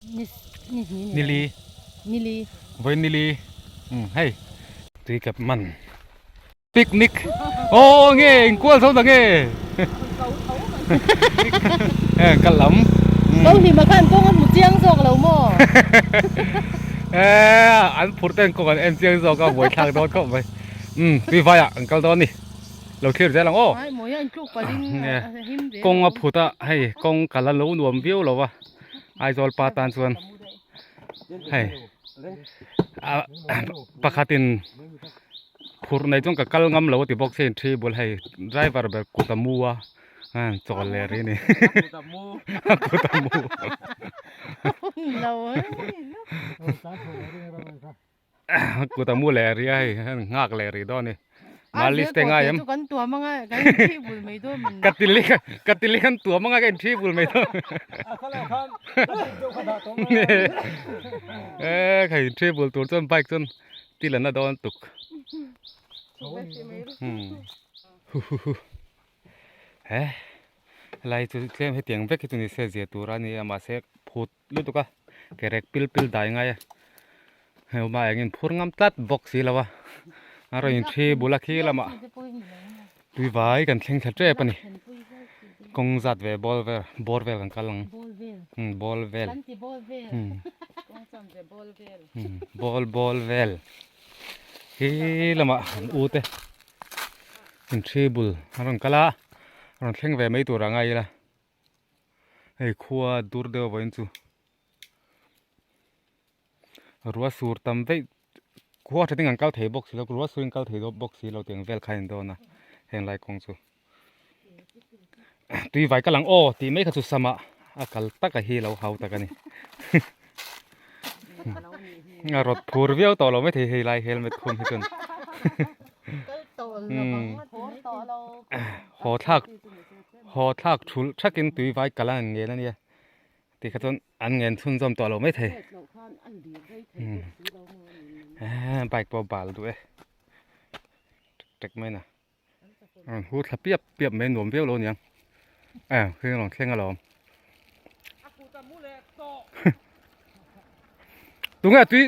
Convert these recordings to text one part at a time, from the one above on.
Nili. Vawiin nili. Hei tui kep man. Picnic. Aw nge inkual zo ta nge. Kal lam. Ko hlima khan kawng a hmu chiang zawk lo maw? An phur ten kawng an en chiang zawk a buai thlak dawn khawp mai. Tui vai ah an kal dawn a ni. Lo thlir zel ang aw. Kawng a phut a hei kawng kal a lo nuam viau lo va Aizawl pa tan chuan hei pakhatin phurh nei chuan ka kal ngam lo a ti bawk se thi bul hei driver ber kut a mu a chawl leh rih a ni kut a mu kut a mu leh rih a hei nghak leh rih dawn a ni malis te ngai em ka ti li ka ti li kan tuam anga ka in thi bul mai dawn e khai in thi bul tur chuan bike chuan Ti la na dawn tuk. He lai chu tlem hetiang vek hi chu ni se zia tur a ni a mahse phut lutuk a ke rek pil pil dai ngai a hei awma engin phur ngam tlat bawk si lo a a rawn in thi bul a khi lamah tui vai kan thleng thla tep a ni kawng zat ve ball vel bawr vel kan kal ang ball vel. Ball ball vel hi lamah an u te inthi bul an rawn kal a rawn thleng ve mai tur a ngai ila hei khua dur deuh vawiin chu rua sur tam veih khua tha ding an kal thei bawk si lo rua sur in kal thei bawk si lo tiang vel kha a in dawn a heng lai kawng chu. Tui vai ka lang aw tih mai kha chu sama a kal tak a hi lo hau tak a ni. A rawt phur viau tawh lo maithei hei lai helmet khum hi chuan. Haw thlak haw thlak thulh thakin tui vai kal an ngen a nia tih kha chuan an ngen chhunzawm tawh lo maithei. Bike pawh bal duh e tek mai na. An hu thla piap piap mai nuam viau lo aniang eh khi rawn thleng alawm tunge tui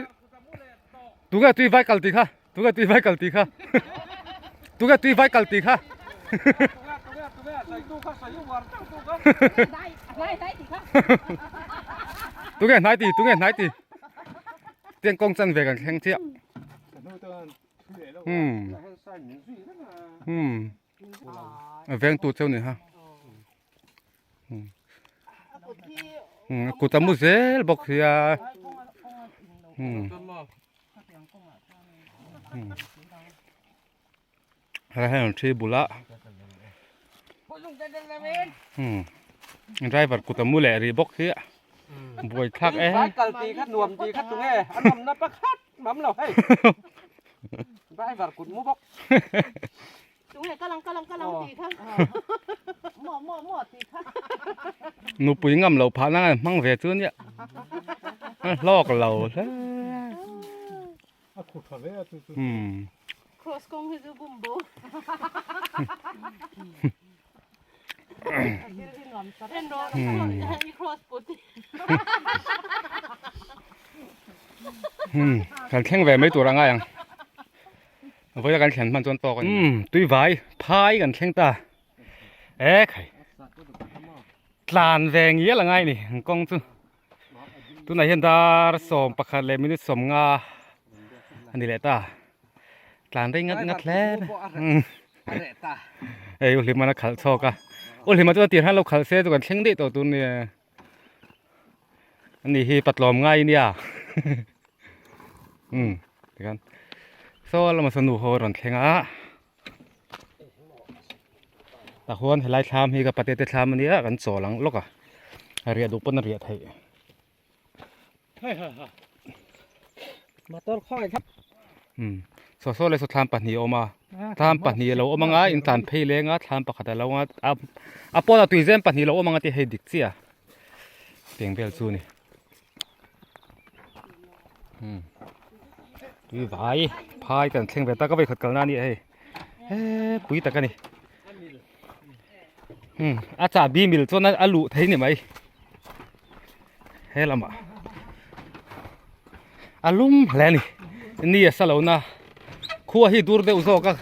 tunge tui vai kal tih kha tunge tui vai kal tih kha tunge tui vai kal tih kha tunge hnai ti tunge hnai ti tiang kawng chan ve kan thleng chiah Hmm. Hmm. Veng tu cheu ni ha. Hmm. Hmm, kut a mu zel bawk sia. Hmm. Hmm. Ra heng thi bula. Hmm. Driver kut a mu leh ri bawk sia. Buai thlak e. Kal ti khat nuam ti khat tunge an awm na pakhat mam lo hei driver kut mu bawk tunge kalang kalang kalang ti kha mo mo mo ti kha nupui ngam lo phah na hmang ve chu nia hlawk lo hle a khu tha ve a chu chu cross kong hi chu bum bo Kan thleng ve mai tur a ngai ang. Vawiin a kan thlen hman chuan tawk a ni. Umm tui vai phai kan thleng ta. E khai. Tlan ve ngial a ngai ni ang kawng chu. Tunah hian dar 11 leh minute 50 a ni leh ta. Tlan rei ngat ngat hle mai. Hei u Hlimana khalh chhawk a. U Hlima chuan tir han lo khalh se chu kan thleng daih tawh tur nia. Ani hi patlawm ngai nia. Um tikhan saw lama saw nu ho a rawn thleng a. Tah huan helai thlam hi ka pate te thlam ania kan chawl ang lawk a. A riah duh pawn a riah theih. Motor khawi kha. Um saw saw leh saw thlam pahnih a awm a thlam pahnih a lo awm anga in tlan phei leng a thlam pakhat a lo awm a a pawnah tuizem pahnih a lo awm anga tih hei dik chiah teng vel chu a ni um tui vai phai kan thleng ve tak a vawikhat kalna a ni hei he pui tak a ni um a chahbi mil chuan a luh thei ni mai he lamah. A lum hle a ni. Ni a sa lo na. Khua hi dur deuh zawk a.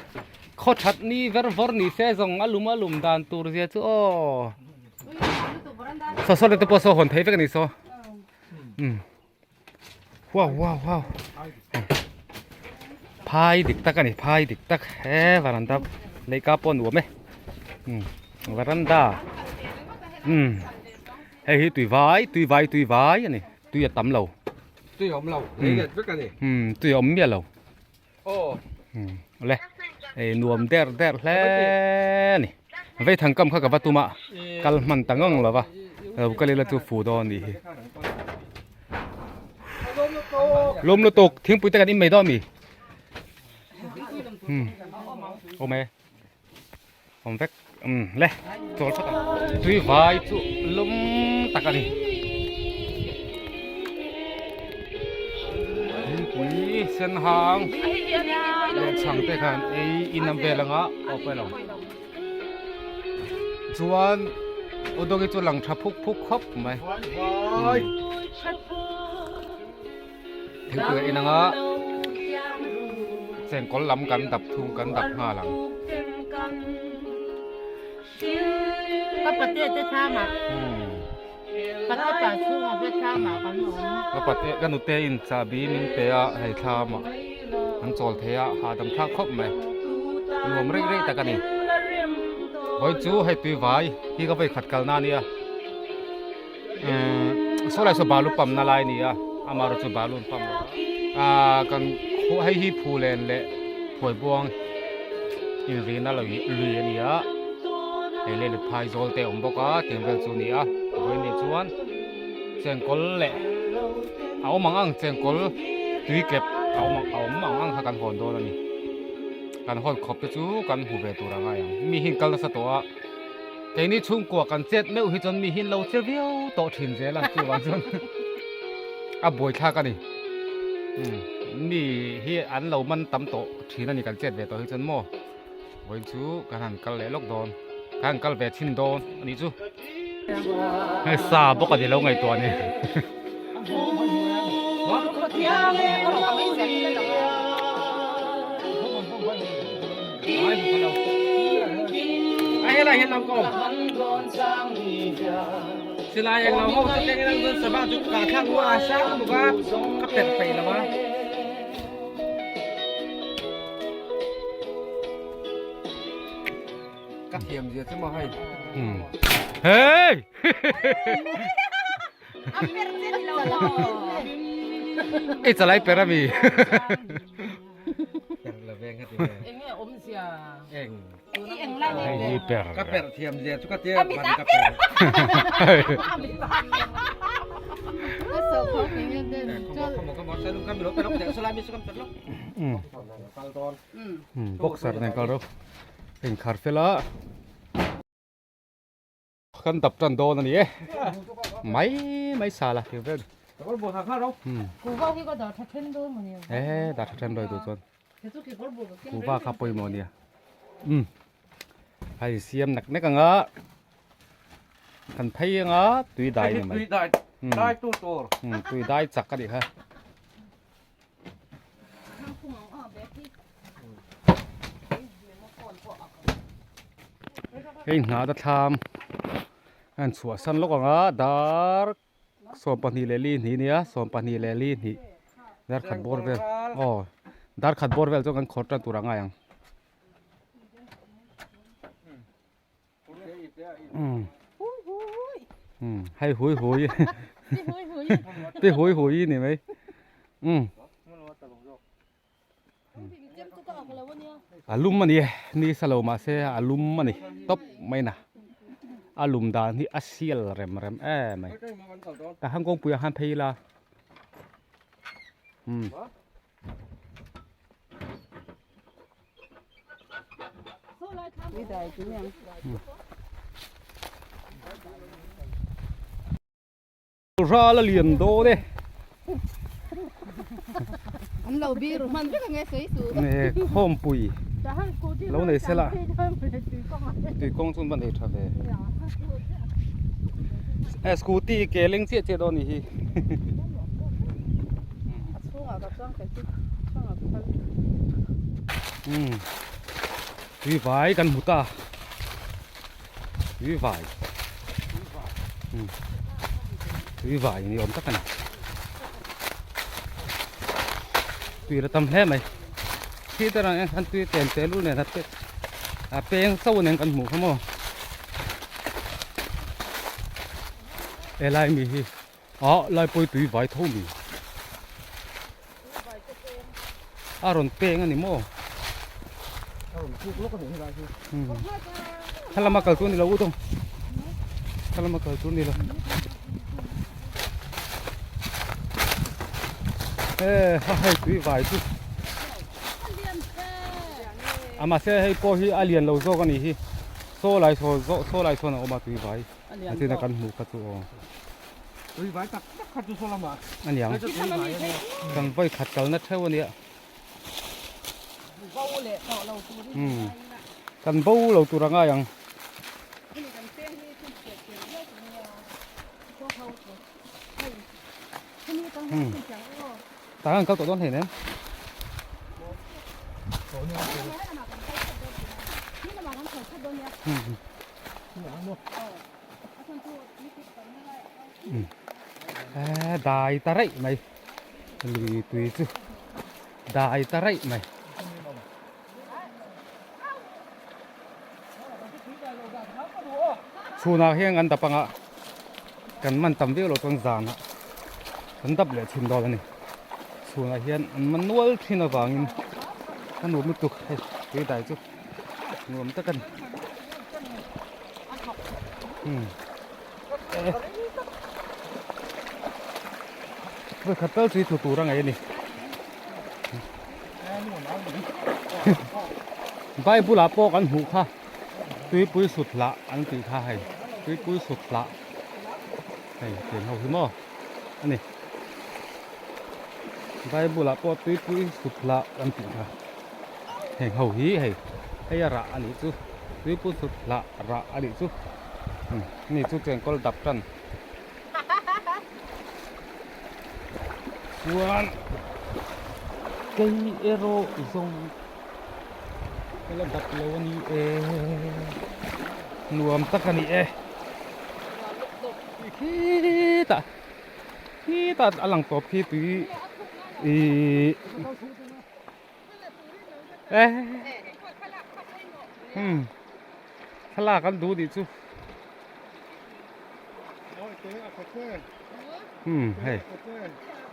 Khaw that ni ver vawr ni se zawng a lum a lum dan tur zia chu aw. Saw saw te pawh saw hawn thei vek a ni saw. Um. Wow wow wow. Phai dik tak a ni phai dik tak he varanda leihka pawh nuam e. Um varanda. Um hei hi tui vai tui vai tui vai a ni tui a tam lo. Tui a awm lo lei let vek a ni. Um tui a awm miah lo. Aw. Um le hei nuam der der hle a ni. Vei thang kam kha ka va tum a kal hman ta ngang lo va lo kal ila chu fu dawn a nih hi. Lum lutuk thingpui te kan in mai dawn a mi. Um awm e. Awm vek umm le chawl phawt ang. Tui vai chu lum tak a ni. Thingpui sen hang leh chhang te khan ei in an vel anga aw pawi lo. Chuan Udawngi chu lang tha phuk phuk khawp mai. Thingpui a in anga chengkawl lam kan dap thung kan dap nghal ang. Ka pate te thlamah pate pa chhungah te thlamah kan awm. Ka pate ka nute in chahbi min pe a hei thlamah an chawl thei a hahdam thlak khawp mai nuam rei rei tak a ni. Vawi chu hei tui vai hi ka vei khat kalna a nia. Saw lai saw balu pam na lai a ni a amaherawh chu balu an pam lo a ahh kan hei hi phulen leh phuaibuang inrina lui lui a ni a hei leh phai zawl te a awm bawk a tiang vel chu a ni a vawiin ni chuan chengkawl leh a awm ang ang chengkawl tui kep a awm a awm ang ang kha kan hawn dawn a ni kan hawn khawp te chu kan hmu ve tur a ngai ang mi hi an kal nasa tawh a. Keini chhungkua kan chet meuh hi chuan mi hi an lo che viau tawh thin zel a, chuvang chuan a buaithlak a ni. Umm mi hi an lo man tam tawh thin a ni kan chet ve tawh hi chuan maw vawiin chu kan han kal leh lawk dawn, kan han kal ve chhin dawn a nih chu. Hei sa bawk a ni lo ngaihtuah a ni. Silai eng lo ho chu keng in an sava chu ka thlak u a sang bawk a ka perh peih lo a. Ka thiam zia chu maw hei. Hey! I chalai per ami. Per la veng ka ti ve. Enge awm zia. Eng. Hei hi per. Ka per thiam zia chu ka tia ban ka per. Boxer nen kal ro. Inkhar fel a. Kan dap tan dawn a ni e. Mai mai sa la thil vel. E dah tha then dawi duh chuan. Kuhva kha pawimawh a nia. Umm. Hei siam nek nek anga kan phei anga tui dai ni mai. Tui dai. Dai tu tur. Umm tui dai chak a nih kha. Hei hna ta thlam a in chhuah san lawk ang a dar 22 li nia 22 leh li hnih dar khat bawr vel aw dar khat bawr vel chuan kan khawr tan tur a ngai ang. Um hei hui hui pi hui hui ni mai um a lum a ni e ni sa lo mahse a lum a ni tawp mai na a lum dan hi a sial rem rem em mai tah khan kawngpui ah khan phei ila um. Ral a lian dawn e. An lo bir hman vek ange sawi su. Ne khawmpui lo nei sela tui kawng chu an va nei tha ve. E scooty ke leng chiah chiah dawn a nih hi. Umm tui vai kan hmu ta tui vai umm tui vai ni awm tak a ni tui la tam hle mai khi te rang en khan tui tlem te lul nen a pe a peng chauh nen kan hmuh kha maw helai mi hi ah lai pawh hi tui vai tho mi a rawn peng a ni maw thlalama kal tur a ni lo u dawng thlalama kal tur a ni lo e ha hei tui vai chu a mahse hei pawh hi a lian lo zawk a nih hi saw lai saw zawh saw lai sawn a awm a tui vai a china kan hmuh kha chu aw Tui vai tak tak kha chu saw lamah. A niang. Kan vawi khat kalna theuh a nia. Bo leh tawh lo tur in Hmm. Kan bo lo tur a ngai ang. Hemi kan peng hi thil chhiat thiam viau tur nia. Chaw ho chu. Hei. Hemi atang hian thil chiang aw. Tah kan kal tawh dawn hleinem. Hmm. Dai ta raih mai lui tui chu dai ta raih mai. Chhunah hian kan dap anga kan man tam viau loh chuan zanah kan dap leh chhin dawn a ni. Chhunah hian an man nual thin avangin a nuam lutuk hei tui dai chu nuam tak a ni. Vawikhat tal chu i tlu tur a ngaih a ni. Bible ah pawh kan hmuh kha tuipui sut hlah an tih kha hei tuipui sut hlah hei tiang ho hi maw a ni. Bible ah pawh tuipui sut hlah an tih kha heng ho hi hei hei a rah a nih chu tuipui sut hlah rah a nih chu ni chu chengkawl dap tan. Chuan kei erawh zawng ka la dap lo a ni e nuam tak a ni e khitah khitah a lang tawp khi tui ihh e umm thlalak an duh nih chu. Umm hei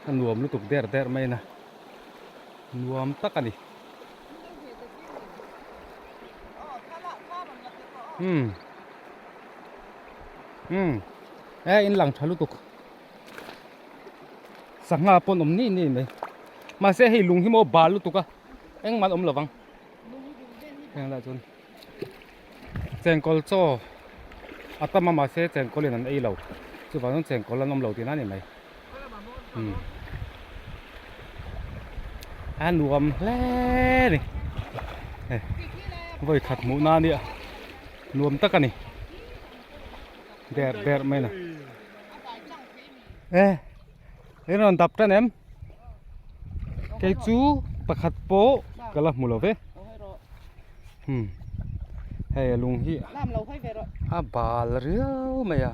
a nuam lutuk der der mai na nuam tak a ni umm umm e in lang tha lutuk sangha pawn awm ni ni mai mahse hei lung hi maw bal lutuk a engmah an awm lovang heng lah chuan. Chengkawl chaw a tam a mahse chengkawl in an ei lo chuvang chuan chengkawl an awm lo tihna a ni mai umm a nuam hle a ni hei vawi khat hmuh na ania nuam tak a ni der der mai a ni e in rawn dap tan em kei chu pakhat pawh ka la hmu lo ve hmm hei a lung hi a bal riau mai a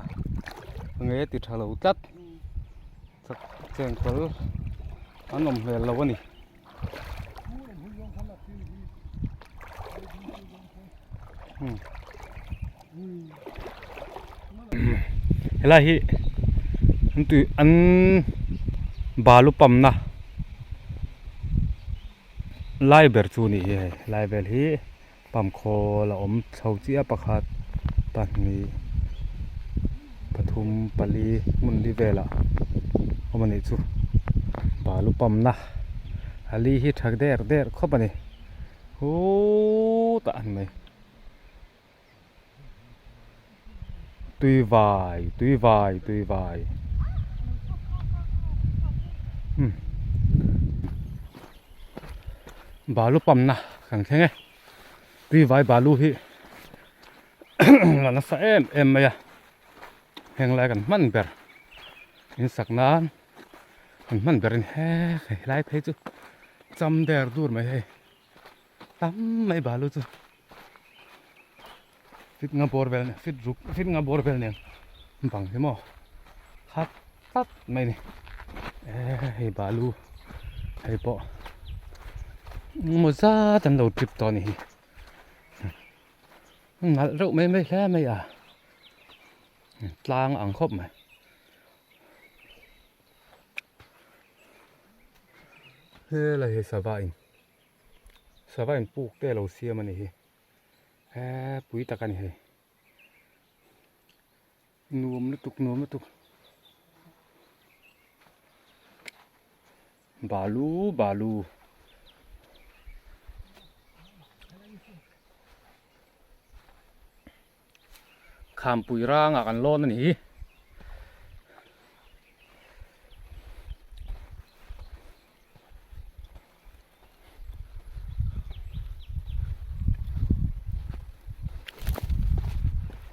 nge ti tha lo tlat chengkawl an awm hmel lo a ni. Helai hi an tui an balu pamna lai ber chu a nih hi hei helai vel hi pamkhawl a awm chho chiah pakhat pahnih pathum pali hmun li velah awm a nih chu balu pamna a li hi tha der der khawp a ni. Hutah a ni mai. Tui vai tui vai tui vai umm balu pamna kan thleng e tui vai balu hi la nasa em em mai a heng lai kan hman ber in sak nan. An hman berin he helai phei chu cham der dur mai hei tam mai balu chu fit nga bawr vel fit ruk fit nga bawr vel nen bang hi maw khat tlat mai ni hei balu hei pawh engemaw zat an lo trip tawh a ni hi nalh reuh mai mai hle mai a tlang ang khawp mai. Helai hi sava in sava in puk te alo siam a ni hi he pui tak a ni hei nuam lutuk nuam lutuk balu balu. Khampui rangah kan lawn a ni hi.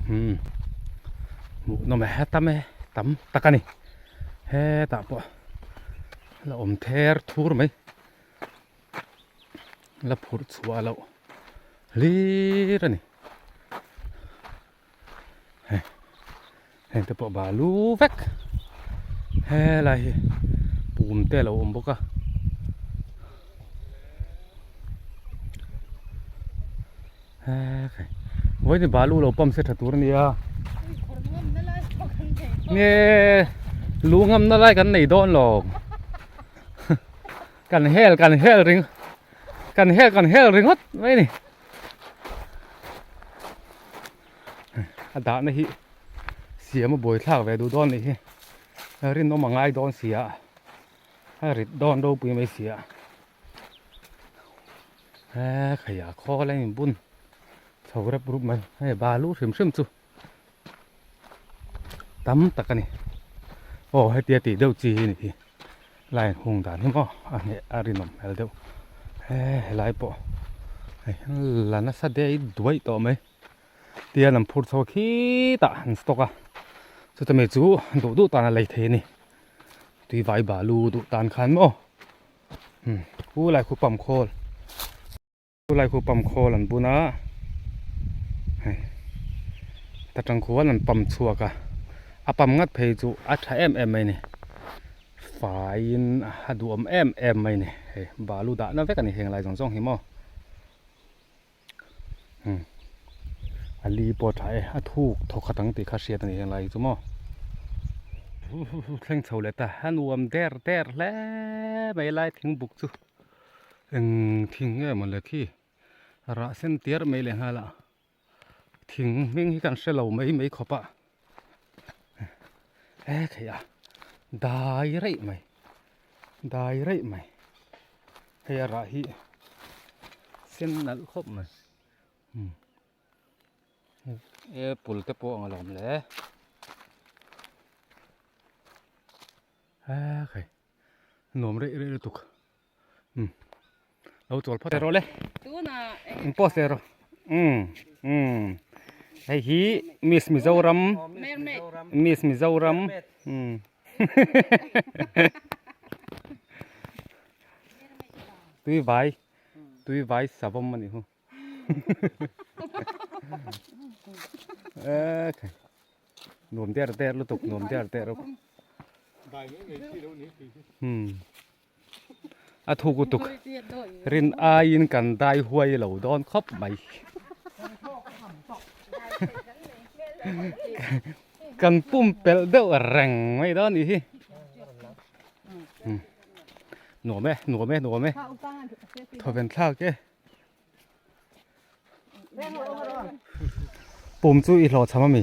Hmm. Hmuh nawm e tam e tam tak a ni. Hetah pawh la awm ther thur mai. La phurh chhuah loh hlir a ni. Hei heng te pawh balu vek helai hi pum te a lo awm bawk a. He vawiin balu lo pump se tha tur a nia. Nge lu ngamna lai kan nei dawn lo. Kan hel kan hel ring kan hel kan hel ringawt mai a ni. A dahna hi siam a buai thlak ve duh dawn nih hi rinawm a ngai dawn si a a rit dawn ropui mai si a he khaia khawl a inbun chho rep rup mai hei balu hrim hrim chu. Tam tak a ni aw hetia tih deuh chi hi a ni hi line hung dan hi maw a hneh a rinawm hmel deuh he helai pawh hei la nasa dei duai tawh mai tian an phur chho khitah an stock a chuta mi chu duh duh tan a lei thei a ni tui vai balu duh tan khan maw u lai khu pump khawl. Chulai khu pump khawl an bun a, hei ta tang khuan an pump chhuak a, a pump ngat phei chu a tha em em mai a ni, faiin a duhawm em em mai a ni, hei balu dahna vek a ni heng lai zawng zawng hi maw umm a li pawh a tha e, a thuk thawk khat ang tih kha hriat a ni heng lai hi chu maw thleng chho leh ta a nuam der der hle mai lai thingbuk chu. Eng thing nge maw le khi rah sen tiar mai leh nghal a thing hming hi kan hre lo mai mai khawp a he thei a dai raih mai dai raih mai hei a rah hi sen nalh khawp mai apple te pawh ang alawm le he khai. Nuam rei rei lutuk. Um. Lo chawl phawt rawh le. In post leh rawh. Um. Um. Hei hi Miss Mizoram. Miss Mizoram. Um. Tui vai. Tui vai savawm ani hu. Nuam der der lutuk nuam der der lutuk hmm a thuk lutuk rin aiin kan dai huai lo dawn khawp mai kan pumpelh deuh reng mai dawn anih hi. Nuam e nuam e nuam e thawven thlak e. Pum chu i hlawh cham ami?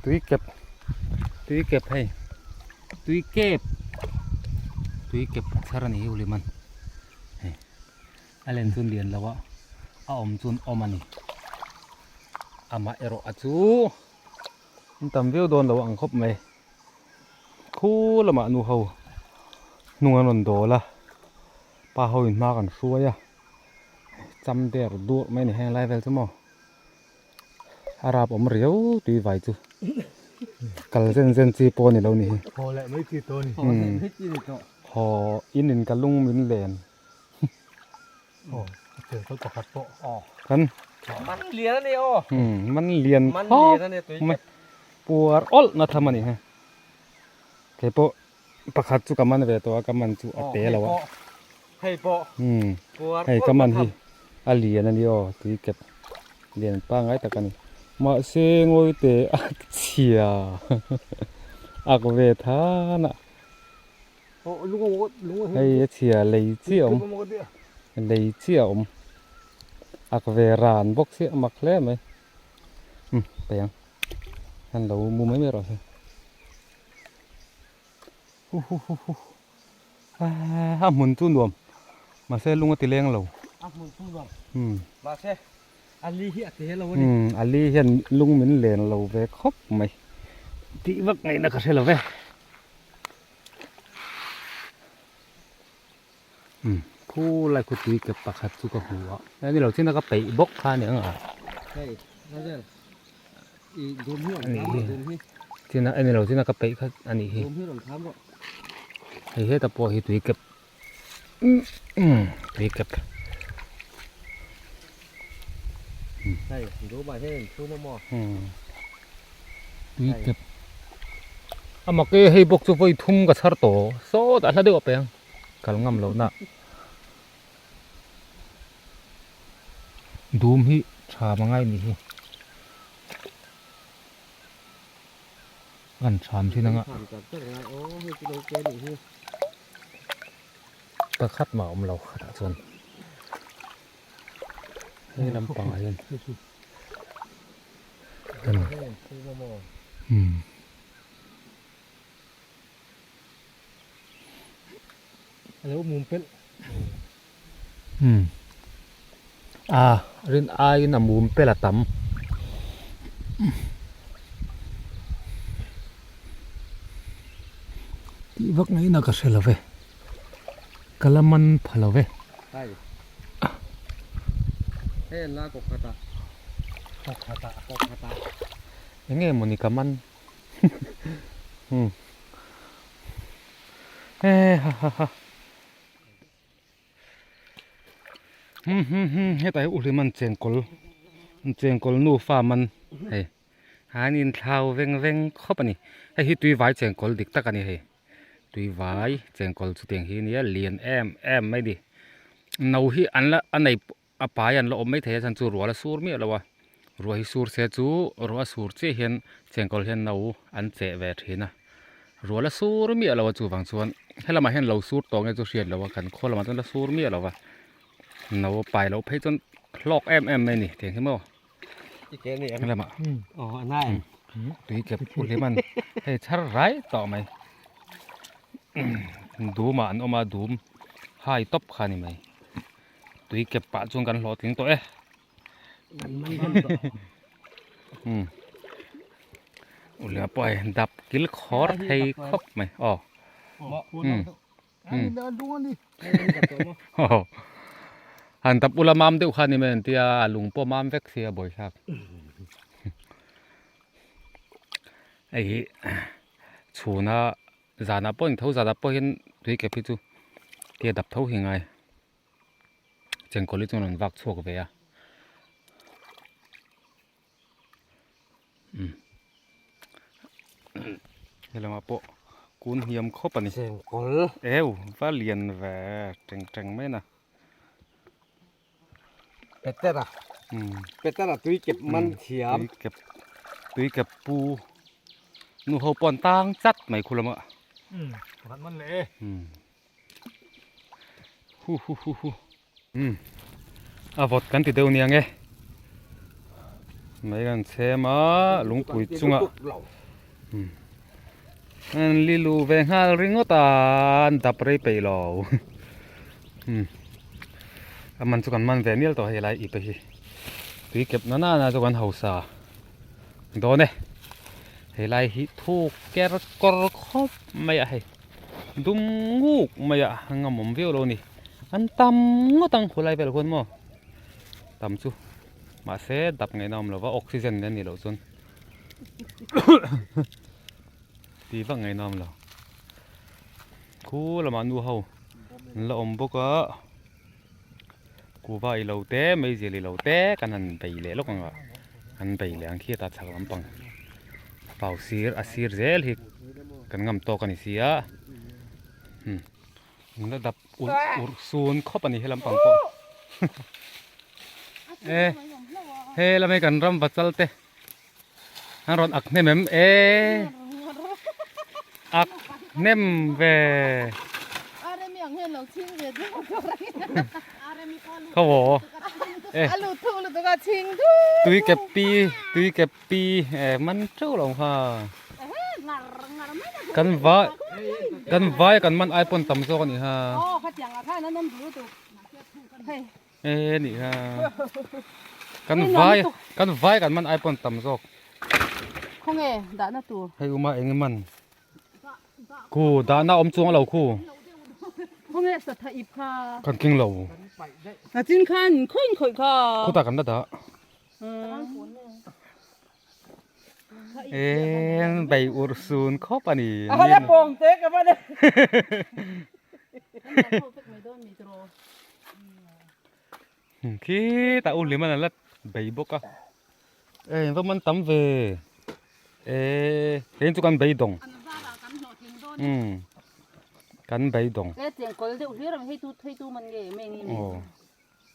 Tui kep tui kep hei tui kep tui kep chhar a ni hi uliman hei a len chun lian lo a a awm chun awm a ni amah erawh a chu an tam viau dawn lo ang khawp mai. Khu lamah nu ho hnung an rawn dawl a, pa ho in hma kan hruai a, cham der dur mai a ni heng lai vel chu maw. A rap awm riau tui vai chu kal zen zen chi pawh a ni lo ni hi. Haw leh mai chi tawh a ni. Haw leh mai chi ni tawh. Haw in in ka lung min len. Aw a chel tawh pakhat pawh. Aw. Kan. Man lian a ni aw. Man lian khawp. Man lian a ni tui mai. Puar awlh na tham a ni he. Kei pawh pakhat chu ka man ve tawh a ka man chu a te lo a. Hei pawh. Puar Hei ka man hi a lian a ni aw tui kep lian pangngai tak a ni. Mahse ngawi te a chhia ak ve than a. Hei a chhia lei chiah a awm lei chiah a awm ak ve ran bawk chiah mak hle mai umm paih ang an lo mu mai mai rawh se hu hu hu hu a hmun chu nuam mahse lung a ti leng lo a hmun chu nuam mahse a li hi a te lo a ni a li hian lung min len lo ve khawp mai tih vak ngaihna ka hre lo ve. Umm khu lai khu tui kep pakhat chu ka hmu a a ni lo chin a ka peih bawk kha a ni ang a hei Razel i dum hi rawn thlam rawh dum hi chin a ni lo chin a ka peih kha a nih hi dum hi rawn thlam rawh hei heta pawh hi tui kep umm tui kep hei dum ah hian in thum a maw umm tui kep a mak e hei bawk chu vawi thum ka chhar tawh sawtah hla deuh a peng kal ngam loh na dum hi tha mangai ni hi an tham thin anga pakhat mah a awm lo khatah chuan hei lampangah hian umm. Alo mum pelh. Umm a rin aiin a mum pelh a tam. Tih vak ngaihna ka hre lo ve. Ka la man pha lo ve. Hei. Hei an la kawp khat a. Kawp khat a. Kawp khat a. Enge mawni ka man. He ha ha ha hmm hmm hmm hetah hi uhlim an chengkawl an chengkawl nufa man hei an inthlau veng veng khawp a ni hei hi tui vai chengkawl dik tak a ni hei tui vai chengkawl chutiang hi nia lian em em mai a ni no hi an la a nei A pai an la awm maithei a chhan chu ruah la sur miah lo a, ruah hi sur se chu ruah a sur chiah hian chengkawl hian no an cheh ve thin a, ruah la sur miah lo a chuvang chuan helamah hian lo sur tawh nge chu hriat loh a kan khaw lamah chuan la sur miah lo va, no a pai loh phei chuan hlawk em em mai a ni tiang hi maw helamah tui kep u hlim an hei chhar rai tawh mai dum ah an awm a dum hai tawp kha a ni mai. Tui kep pah chuan kan hlawhtling tawh e. Um. Ulia pawh hei dap kil khawr thei khawp mai. Aw. Um. Um. Han dap ula mam deuh kha ni mai an tia a lung pawh mam vek sia bawihhlak. Hei hi chhuna Zanah pawh engtho zanah pawh hian tui kep hi chu tia dap tho hi ngai chengkawl hi chuan an vak chhuak ve a umm helamah pawh kun hniam khawp a ni chengkawl eu va lian ve teng teng mai na Petera Petera tui kep man thiam tui kep tui kep pu nu ho pawh an tang chat mai khu lamah um pakhat man leh e um hu hu hu hu um a vawt kan ti deuh nia nge mai kan chhem a lungpui chungah um an lilu ve nghal ringawt a an dap rei peih lo um a man chu kan man ve mial tawh hei lai ip hi tui kep na na na chu kan hausa dawn e hei lai hi thuk ker kawr khawp mai a hei dum nguk mai a ngam awm viau lo a ni an tam ngawt ang khulai vel khuan maw tam chu. Mahse dap ngaihna awm lova oxygen nen nih loh chuan tih vak ngaihna awm lo. Khu lamah nu ho an la awm bawk a, kuhva i lo te meizial i lo te kan han bei leh lawk ang a, an bei leh ang khi a ta chhak lampang vau sir a sir zel hi kan ngam tawk a ni si a. An la dap ur ur sun khawp a ni he lampang pawh e he lam hi kan ram vachal te an rawn ak hnem em e ak hnem ve khaw e tui kep pi tui kep Pi eh man teuh lo kha. Kan vai kan vai kan man ai pawn tam zawk a nih kha. Eh nih kha. Kan vai kan vai kan man ai pawn tam zawk. Khawnge dahna tur. Hei uma eng man. Khu dahna awm chuang lo khu. Khawnge satha ip kha. Kan tling lo. A chin khan khawi khawi kha. Khutah kan la dah. Eng bei ur sun khawp a ni. A la pawng te ka va le. Khi ta u lim an la bei bawk a. Eng va man tam ve. E heng chu kan bei dawng. Kan bei dawng. E cheng kawl deuh hlir ang hei tu hei tu man nge meng i.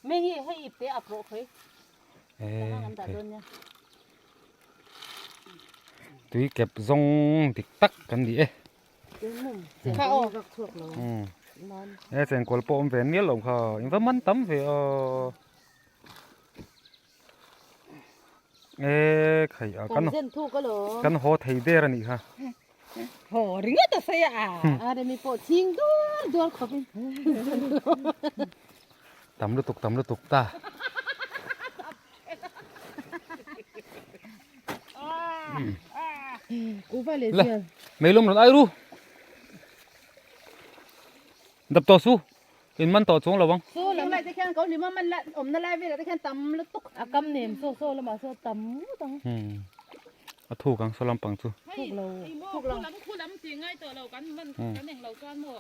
Meng hi hei ip te a pawh khawi. Sangha kan dah dawn nia. Tui kep zawng dik tak kan ni e. Kha aw. E chengkawl pawh awm ve mial lo kha. In va man tam ve aw. E khai a kan kan haw thei der a nih kha. Haw ringawt a sawi a. A remi pawh chhing dual dual khawp in. Tam lutuk tam lutuk ta. Le meilum rawn ai ru. Dap tawh su. In man tawh chuang lo ang. Saw lam lai te khian ko hlima man la awmna lai velah te khian tam lutuk. A kam nem saw saw lamah saw tam ngawt ang. Hmm. A thuk ang saw lampang chu. Thuk lo. Thuk lo. Lam khu lam tih ngai tawh lo kan man kan eng lo chuan maw.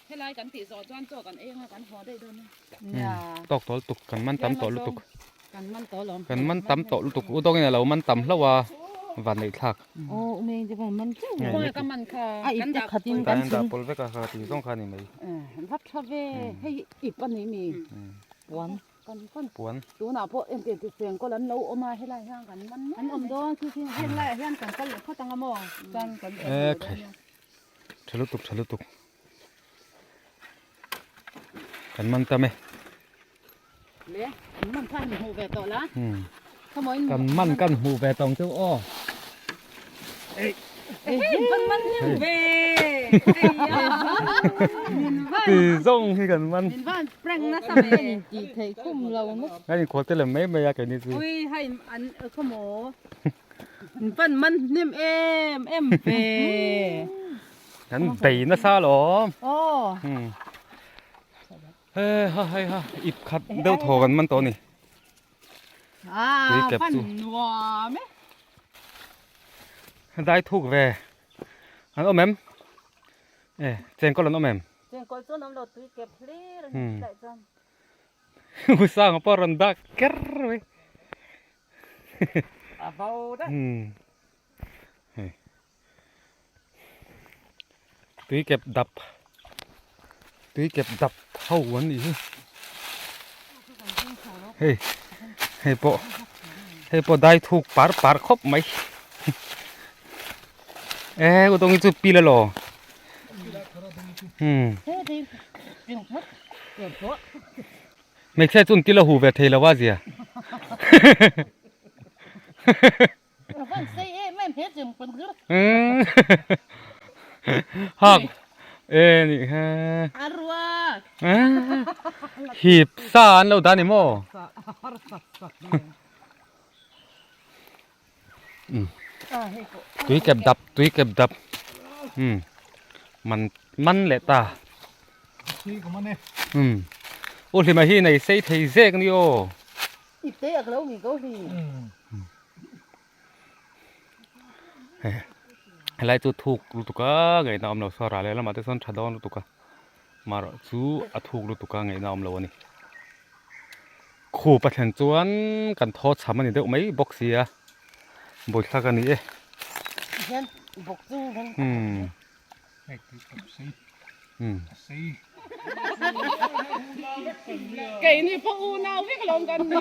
Helai kan tih zawh chuan chaw kan ei anga kan haw daih dawn a. Nia. Tawk tawh lutuk kan man tam tawh lutuk. Kan man tawh lo. Kan man tam tawh lutuk. U dawngin a lo man tam hlauh a van neih thlak. Aw u meng te pawh man teuh. Khawnge ka man kha. A ip te khat in kan chhung. Dah pawl vek a kha tih zawng kha ni mai. Vap tha ve. Hei ip a ni mi. Puan. Kan kan. Puan. Tunah pawh engtiang ti cheng kawl an lo awm a helai hian kan man An awm dawn khi khi heng laiah hian kan kal leh phawt ang a maw. Chuan kan E khai. Tha lutuk tha lutuk. Kan man tam e. Le, kan man khan hmuh ve tawh la. Kan man kan hmuh ve tawng chu aw. Ei. Kan man hnem ve. Ti zawng hi kan man. Min van prank nasa me. Ti thei khum lo na. Kan inkhual te lem mai mai a keini chu. Ui hai an khawmaw. Min van man hnem em em ve. Kan bei nasa alawm. Aw. He ha hei ha ip khat deuh thaw kan man tawh a ni. Tui kep chu. Dai thuk ve. An awm em? E chengkawl an awm em? Chengkawl chuan awm lo tui kep hlir a ni tlai chuan. Usanga pawh rawn dak ker mai. A bo daih. Hei. Tui kep dap tui kep dap ho an nih hi hei hei pawh hei pawh dai thuk par par khawp mai e u tawng hi chu pil alo hmm hmeichhia chu an til a hu ve thei lo a zia. Hak e ni he hip sa an lo dah ni maw tui kep dap tui kep dap man man leh ta u hlima hi nei sei thei zek ni aw. Helai chu thuk lutuk a ngaihna awm lo saw ral leh lamah te sawn tha dawn lutuk a marawh chu a thuk lutuk a ngaihna awm lo a ni. Khup a thlen chuan kan thaw chham a ni deuh mai bawk si a bawithlak a ni e. Keini pawh unau vek alawm kan ni.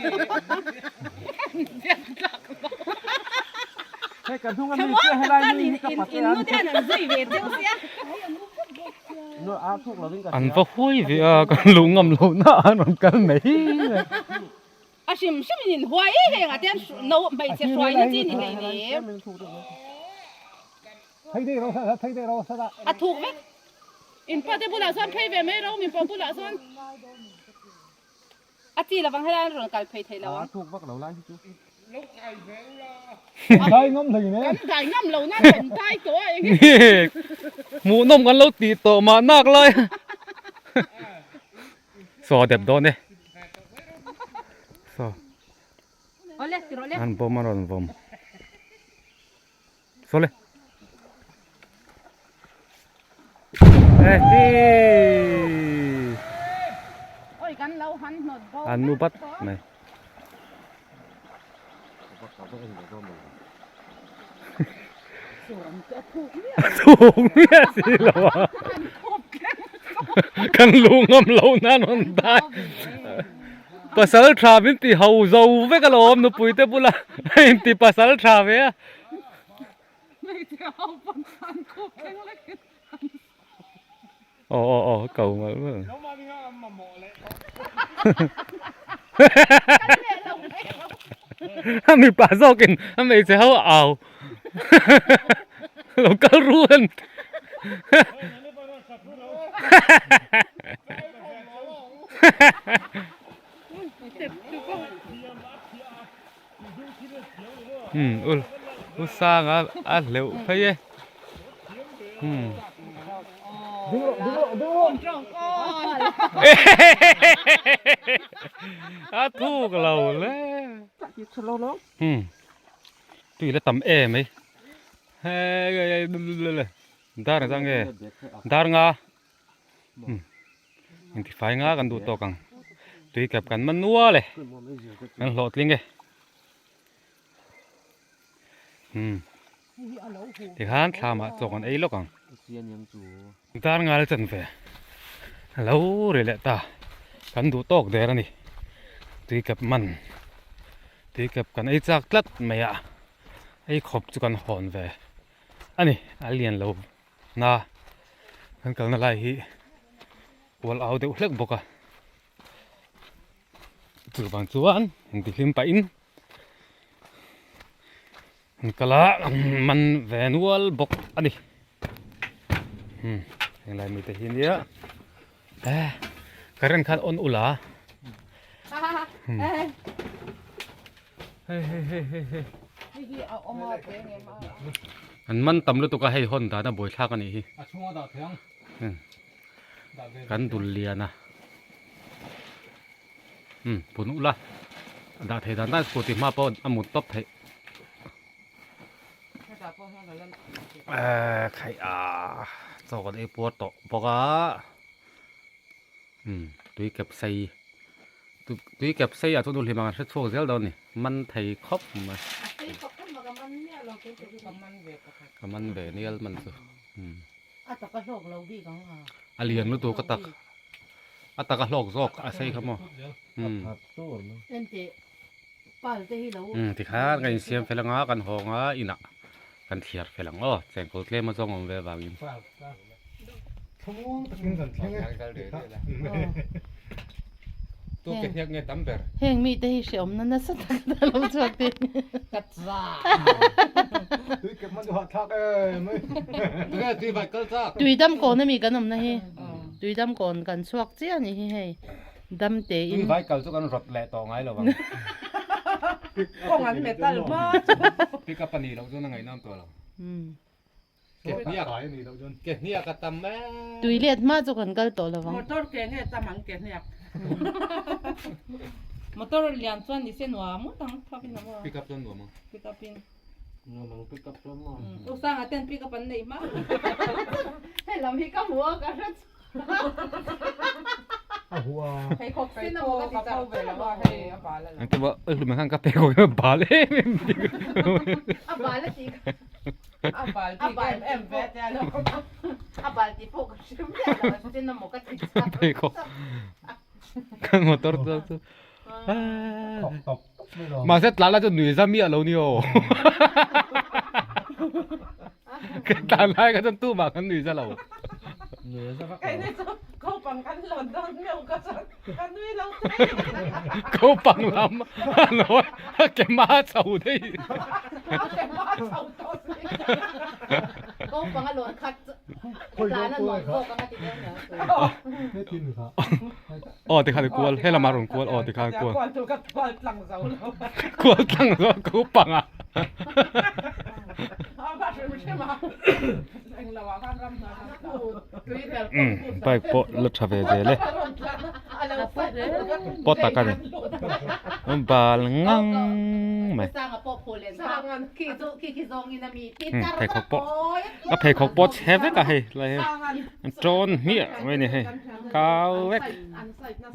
An va huai ve a kan luh ngam loh na an rawn kal mai. A hrim hrim in inhuai heng ah te hian no hmeichhe hruaina chi ni hleinem. A thuk vek. In pa te bulah chuan phei ve mai ro, min pawh bulah chuan. A chi lovang helai an rawn kal phei thei lo ang. A thuk vak lo lai hi chu. Dai ngam hlei ne. Kan dai ngam lo na rawn dai tawh a eng nge. Hmuhnawm kan lo tih tawh mah nak lai. Saw dep dawn e. Saw. An bawm a rawn vawm. Sawle. An nu bat mai. Thuk miah si lo a. Kan lu ngam lo nan rawn dai. Pasal tha min ti ho zo vek alawm nupui te bula a inti pasal tha ve a. Aw aw aw ko ngal ngal. A mipa zawkin a hmeichhe ho au lo kal ru an. Um ul u sanga a hleuh phei e um a thuk lo le um tui la tam em mai he dar ang nge dar nga Intifai nga kan duh tawk ang. Tui kep kan man nual e. Kan hlawhtling e. Hmm. Tikhan thlamah chaw kan ei lawk ang. Dar ngal chan ve. Lo ri leh ta. Kan duh tawk der a ni. Tui kep man. Tui kep kan ei chak tlat mai a. Ei khawp chu kan hawn ve a ni. A lian lo. Na kan kalna lai hi ual au deuh hlek bawk a chuvang chuan engti hlim pahin an kal a man ve nual bawk a ni hmm henglai mite hi nia eh current khan on ula hmm. Hei hei hei hei hei. An man tam lutuk a hei hawn dan a buai thlak a nih hi. A chhunga dah thei ang. Hmm. Kan dul lian a. Hmm, pun ula. Dah thei dan dan scooty hma pawh a mut tawp theih. Eh, khai a. Chaw kan ei puar tawh bawk a. Hmm, tui kep sei. Tui kep sei ah chuan u hlim ang an hre chhuak zel dawn a ni man thei khawp mai ka man ve nial man chu a lian lutuk a tak a tak a hlawk zawk a sei kha maw umm tikhan kan insiam fel anga kan hawng a inah kan thliar fel ang aw chengkawl tlem a zawng awm ve avangin. Thlamuang takin kan thleng e Tu ke hniak nge tam ber. Heng mite hi hreawmna nasa tak a lo chhuak te. Ka za. Tui kep man chu hah thlak em mai. Tunge tui vai kal chak. Tui dam kawn ami kan awmna hi. Tui dam kawn kan chhuak chiah a nih hi hei. Dam te in. Tui vai kal chu kan rawt leh tawh ngai lo ang. Kawng an metal hma chu. Pick up a nih loh chuan a ngaihnawm tawh lo. Ke hniak a tam em. Tui let hma chu kan kal tawh lo ang. Motor ke nge tam ang ke hniak. Motor lian chuan ni se nuam ngawt ang thap in a maw. Pick up chuan nuam ang. Pick up in. Nuam ang pick up chuan maw. U Sanga ten pick up an nei hma. Hei lam hi ka hmu a ka hre A hua. Pheikhawk sin a maw ka ti char char a maw. Ang te ba hlum khan ka pheikhawk hi bal em em bik. A bal a tih kha. A bal bik em em ve te a lo. A bal tih pawh ka hre miah lo a sin a maw ka ti char char. Pheikhawk. Kan motor chu chu. Mahse tlan lai chu nui za miah lo ni aw. Kan tlan lai kha chuan tumah kan nui za lo. Keini chu kopang kan lawn dawn meuh ka chuan ka nui lo thei. Kopang lam a nawi a ke hma chho daih. A ke hma chho tawh si. Kopang a lawn khat chu tlan a nuam zawk ang a ti deuh nia. Aw tikhan i kual he lamah rawn kual aw tikhan kual. Kual tur ka kual tlang zo lo. Kual tlang zo ko pang a. Bike pawh la tha ve zel e. Pawt tak a ni. Bal ngang mai. Pheikhawk pawh a pheikhawk pawh chhe vek a hei lai hi tawn hmiah mai a ni hei kau vek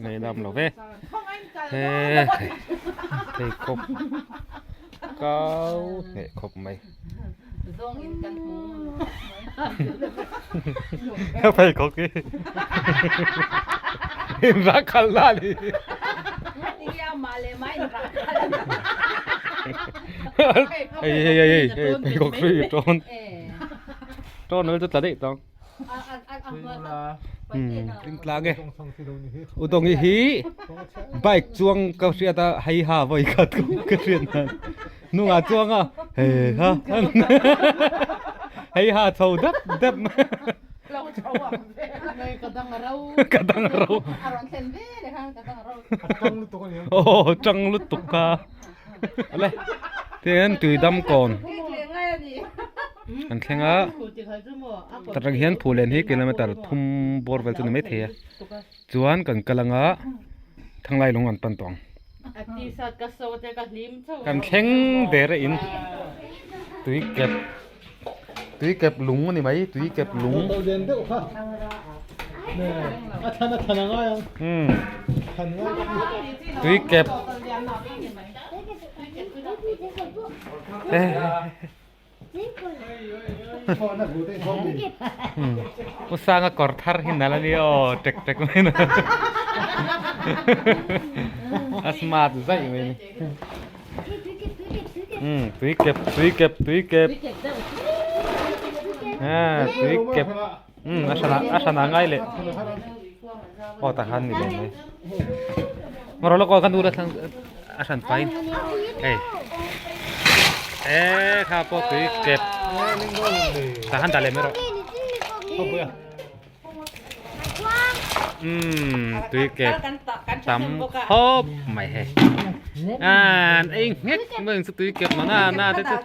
nei dam lo ve he pheikhawk kau hneh khawp mai pheikhawk hi inrah khalh na a ni. Hei hei hei hei hei pheikhawk hrui i tawn tawn vel chu tla daih tawng ding tlang e Udawngi hi bike chuang ka hriat a hei ha vawi khat ka hriat nan hnungah chuang a hei ha hei ha chho dep dep mai ka dang a ro aw tang lutuk kha. Ale tin tuidam kawn kan thleng a ta tang hian phul len hi kilometer thum bawr vel chu ni maithei a chuan kan kal anga thanglai lung an pan tawh ang kan thleng der a in tui kep tui kep lung a ni mai tui kep lung tui kep Pu Sanga kawr thar hi nalh a ni aw tek tek mai na a smart zaih mai a ni tui kep tui kep tui kep tui kep a hran a hran ah ngai leh aw tah khan ni lo mai ngaw lawk aw ka nu la thlang a hran pain hei e kha pawh tui kep tah khan dah leh mai rawh umm tui kep tam khawp mai hei an ei nghek mai ang chu tui kep na na te chu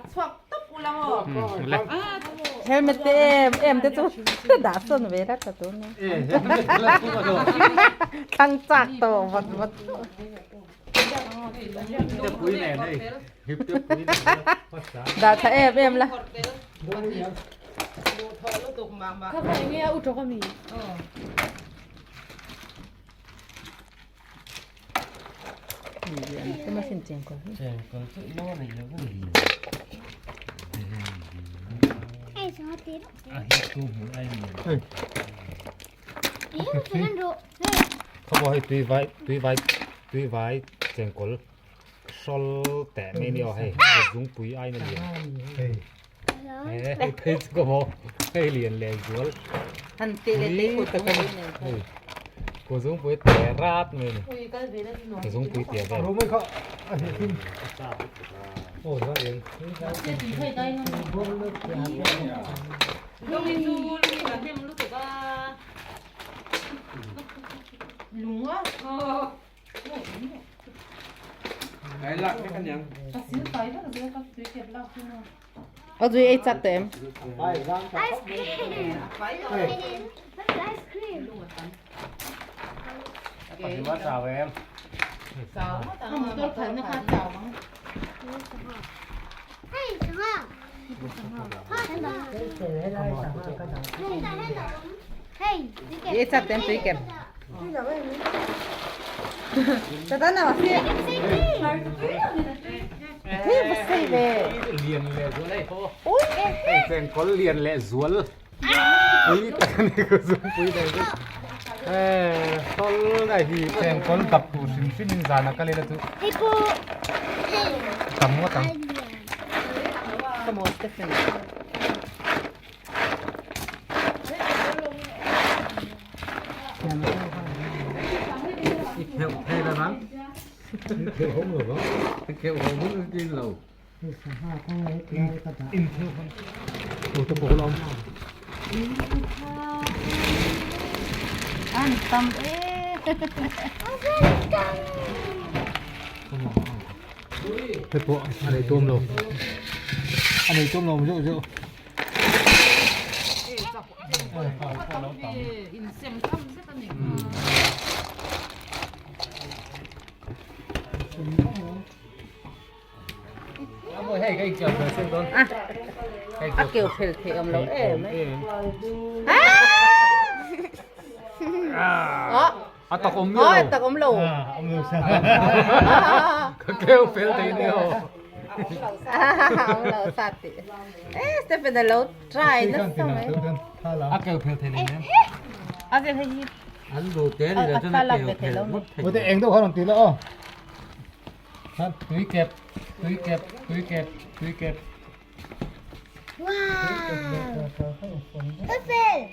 Helmet te em em te chu dah sawn ve rat ta tun a. Thlang chak tawh vat vat. Dah tha em em la. Khawpawh hei tui vai tui vai tui vai chengkawl hrawl teh mai nia aw hei zungpui aina lian hei phei chu ka maw hei lian leh zual hei kawr zungpui teh rat mai a ni zungpui teh vel. Aw zui ei chak tawh em? Motor khalhna kha chau ang. Ye chak ten tui kem. Lian leh zual hei ho. Hei chengkawl lian leh zual. Pui tak a ni ku zum pui deuh chu. Hei sawl daih hi chengkawl dap tur hrim hrim in zan a kal ila chu tam ngawt ang. Come on Stephen. Kheu thei la rang. Kheu hawng lo vang. Kheu hawng hun tin lo. An tam e. Hei pawh a nei tuam lo. A nei tuam lo zeuh zeuh. A keu phel thei awm lo em e. A tak awm miah lo. A tak awm lo. Awm lo sa. Ka keu fel thei ni ho. Awm lo sa ti. E Stephen a lo try nasa mai. A keu fel thei nei nen. A keu hei hi. An ru te ni la chuan a keu fel ngawt thei. Ute eng deuh kha rawn ti la aw. Khan tui kep tui kep tui kep tui kep. Wow! Perfect!